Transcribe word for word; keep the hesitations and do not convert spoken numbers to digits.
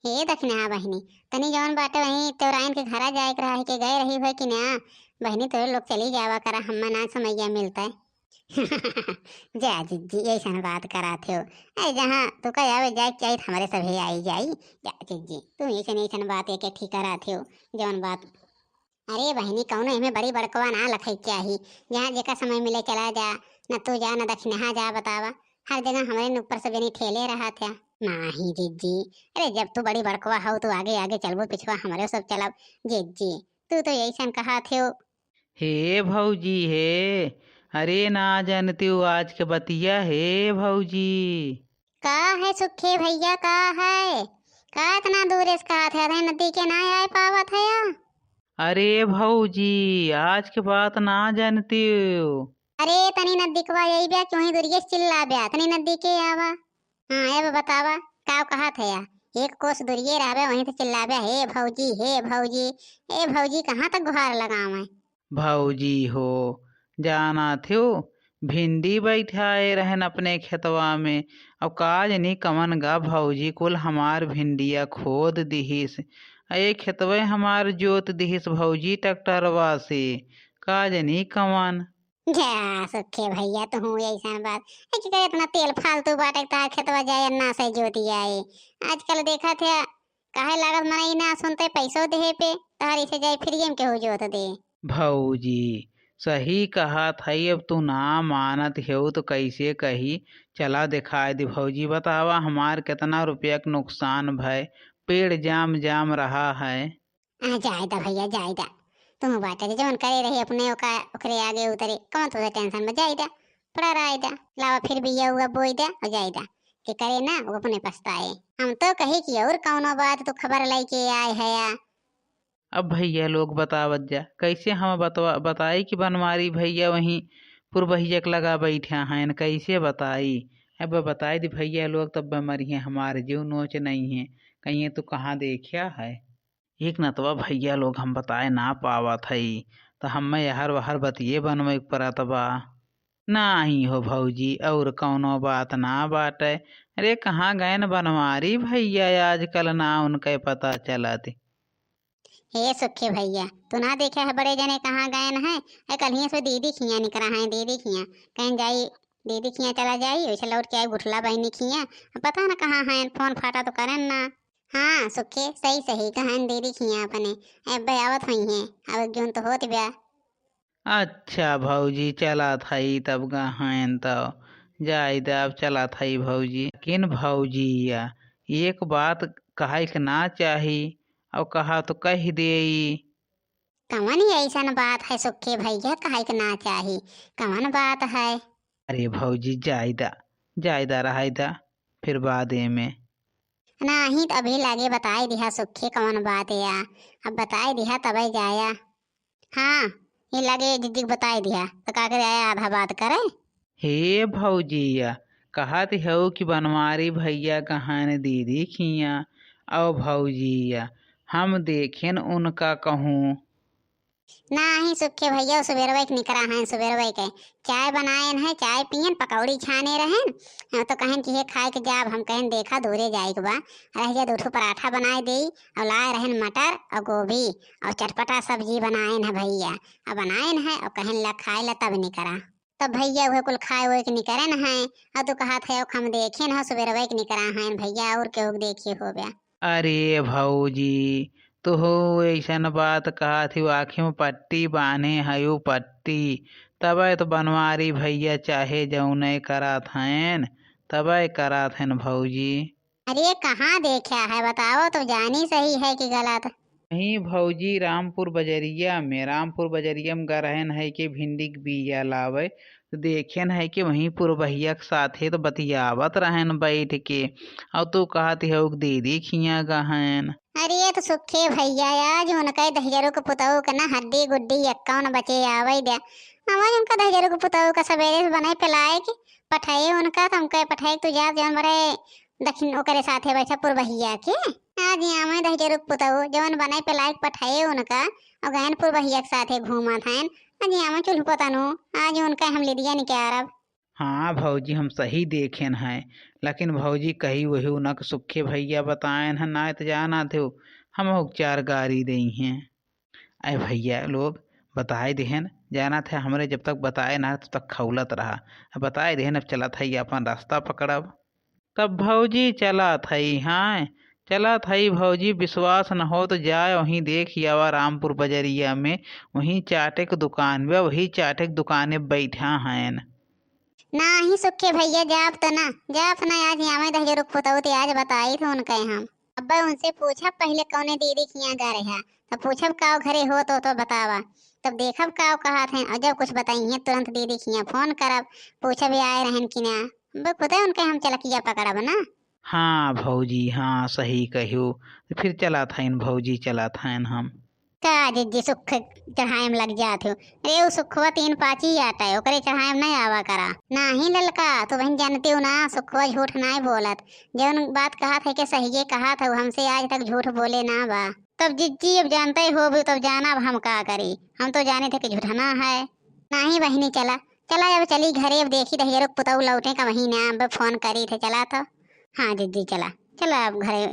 हे दखिनहा बहिनी, तनी जवन बाटे वहीं तेवराइन के घरा जाए के रहा है कि गए रही हुए कि ना? बहिनी, तोरे लोग चली जावा करा, हम्मा ना समैया मिलता है। जा जिज्जी, ऐसन बात करात हो। अरे, जहाँ तू का आवे जाए के चाहिए, हमरे सभे आई जाई। जा जिज्जी, तू ऐसन, ऐसन बात एक, एक ठीक करात हो, जवन बात। अरे बहिनी, कौनो एमे बड़ी बड़कवा ना लखई के आही। जहाँ जेका समय मिले चला जा, न तू जा न दखिनहा जा, बतावा। हर जगह हमरे न ऊपर सब जनी ठेले रहत है। नाही जिज्जी, अरे जब तू बड़ी बड़कवा हो तो आगे आगे चलबो, पिछवा हमरे सब चलब। जिज्जी, तू तो यही सन कहा थे। हे भौजी हे, अरे ना जानती हूँ आज के बतिया हे भौजी। का है सुखे भैया, का है? का इतना दूर से कहा थे, अरे नदी के ना आए पावत है या? अरे भौजी, आज के बात ना जानती हो। अरे तनी नजदीकवा यही ब्या, क्यों ही दूरिये से चिल्ला ब्या, तनी नजदीके आवा। हाँ, अब बतावा, का कहा थे या? एक कोस दूरिये रहबे, वहीं से चिल्ला ब्या, "हे भौजी, हे भौजी, ए भौजी, कहाँ तक गुहार लगावे?" भौजी हो, जाना थियो, भिंडी बैठाए रहन अपने खेतवा में, अब का जनी कवन गा भौजी कुल हमार भिंडिया खोद दिहिस, आ ए खेतवे हमार जोत दिहिस भौजी ट्रैक्टरवा से, का जनी कवन। जा सुखे भैया, तू हूँ ऐसा बात है कि करे इतना तेल फालतू बाटे, तार खेतवा जाए ना से जोती आए। आजकल देखा थे, काहे लागत मनई ना सुनते, पैसो देहे पे तहरी से जाए, फ्री में केहू जोत दे। भौजी, सही कहत हई, अब तू ना मानत हेउ तो कैसे कही? चला देखाए दे भौजी, बतावा हमार केतना रुपया के नुकसान भय, पेड़ जाम जाम रहा है। आ, जाए दा भैया, जाए दा। तुम बाटे जवन करे रही अपने ओका, ओकरे आगे उतरे, कौन तुझे टेंशन में, जाए दा, पड़ा रहा दा, लावा फिर बिया हुआ बोई दा और जाए दा। के करे ना, वो अपने पछताए। हम तो कही कि और कौनो बात तू खबर लेके आए है या? अब भैया लोग बतावत जा, कैसे हम बतवा-, बताई कि बनवारी भैया वहीं पुरबहिया के लगा बैठा हैं, कैसे बताई? अब बताई दी भैया लोग, तब मरिहे हमारे जीव नोच नहीं है, कहिए तू कहाँ देखा है। एक नतवा भैया लोग हम बताए ना पावत हई, त हम्मे यहर वहर बतिये बनवे के परत बा। नाही हो भौजी, और कौनो बात ना बाटे। अरे कहाँ गएन बनवारी भैया, आजकल ना उनके पता चलत। हे सुखे भैया, तू ना देखे है बड़े जने कहाँ गएन है? ए, कल्हिए से दीदी खिया निकरा है, दीदी खिया। कहेन जाई, दीदी खिया चला जाई, वैसे लौट के आई गुठला बहिनी खिया। अब पता ना कहाँ हैं, फोन फाटा तो करेन ना। हाँ सुखे, सही सही कहेन दीदी खिया अपने, अबे आवत हुई हैं, अब एक जून तो होत ब्या। अच्छा भौजी, चलत हई तब गहन तो जाई द, अब चलत हई भौजी। लेकिन भौजी या एक बात कहे के ना चाही, और कहा तो कह देई। कवन ऐसन बात है सुखे भैया, कहे के ना चाही? कवन बात है? अरे भौजी, जाई दा, जाई दा, रहाई दा, फिर बादे में। नाही, त अभी लागे बताई दिहा सुखे कवन बात या, अब बताई दिहा तबे जाया। हाँ, ये लागे जिज्जी के बताई दिहा, त का करे आया आधा बात करे? हे भौजिया, कहत हऊ कि बनवारी भैया कहान दीदी खिया, औ भौजिया, हम देखेन उनका कहूँ। नाही सुखे भैया, सुबेरवे के निकरा हैं, सुबेरवे के चाय बनाएन है, चाय पियन, पकौड़ी छाने रहेन, हम तो कहेन कि हे खाए के जाब, हम कहेन देखा दूरे जाए के बा, रह जा दो ठो पराठा बनाए देई, और लाए रहेन मटर और गोभी और चटपटा सब्जी बनाएन है भैया, और बनाएन है और कहेन ला खाए ला तब निकरा। तब भैया उहे कुल खाए हुए के निकरेन है, और तू कहत है हम देखेन हो सुबेरवे के निकरा हैं भैया, और केहू के देखे हो ब्या। अरे भौजी, तोहू ऐसन बात कहत ही, आँखी में पट्टी बान्हे हयू पट्टी, तबे तो बनवारी भैया चाहे जौने करत हैं, तबे करत हैं भौजी। अरे कहाँ देखा है बताओ तो, जानी सही है कि गलत? नहीं भौजी, रामपुर बजरिया में, रामपुर बजरिया में गा रहेन है कि भिंडी के बीया लावे, तो देखेन है कि वहीं पुरबहिया के साथे तो बतियावत रहेन बैठ के, और तू कहत हो कि दीदी खिया गहन। अरे ये तो सुखे भैया, आज उनके दहिजरू के पुतहू के ना हड्डी गुड्डी एक्का न बचे आवे द्या। आज उनका दहिजरू के पुतहू का सबेरे से बने पिलाए के पठाए उनका, तो हमके पठाए के तू जा जौन बड़े दखिन ओकरे साथे बैठा पुरबहिया के। आज यहाँ में दहिजरू के पुतहू जौन बने पिलाए के पठाए उनका, और गहन पुरबहिया के साथे घूमत हैं। आज यहाँ में चुल्ह पतनु, आज उनका हम लिदिया निकारब। हाँ भौजी, हम सही देखेन हैं, लेकिन भौजी कही वही न कि सुखे भैया बताएन है, ना तो जाना थे हम चार गारी देइहैं। अरे भैया लोग बताए देहन, जाना थे हमरे जब तक बताए ना तब तक खौलत रहा। अब बताए देहन, अब चलत है अपन रास्ता पकड़ब। तब भौजी चलत हई, हाँ, चलत हई भौजी, विश्वास न हो तो जाए वहीं देख आवा रामपुर बजरिया में, वहीं चाटे के दुकान बा, वही चाटे के दुकाने बैठा हयन। नाही सुखे भैया, जाब तो ना, जाब ना, आज यहाँ में दहिजरुक पुतौत आज बताई थे उनके हम। अब्बे उनसे पूछब पहिले कौने दीदी के यहाँ गा रहा, तब पूछब का घरे हो तो, तो बतावा, तब देखब का कहत हैं, और जब कुछ बताइए तुरंत दीदी के यहाँ फोन करब, पूछब ये आए रहन कि ना। अब्बे खुदे उनके हम चलकिया पकड़ब ना। हाँ भौजी, हाँ सही कहियो, तो फिर चलत हइन भौजी, चलत हइन हम। का जिज्जी सुख चढ़ाए में लग जात हो? अरे उ सुखवा तीन पाची आटा है, ओकरे चढ़ाए में नहीं आवा करा। नाही ललका, तू बहन जानती हो ना, सुखवा झूठ नहीं बोलत। जौन बात कहत है के सहिए कहत है, हमसे आज तक झूठ बोले ना बा। तब जिज्जी अब जानते हो भी, तब जाना अब हम का करी, हम तो जाने थे कि झूठना है। नाही बहिनी चला, चला अब चली घरे, अब देखी दहिजरुक पुतऊ लौटे का वहीं ना, अब फोन करी थे, चला तो। हाँ जिज्जी चला, चला अब घरे।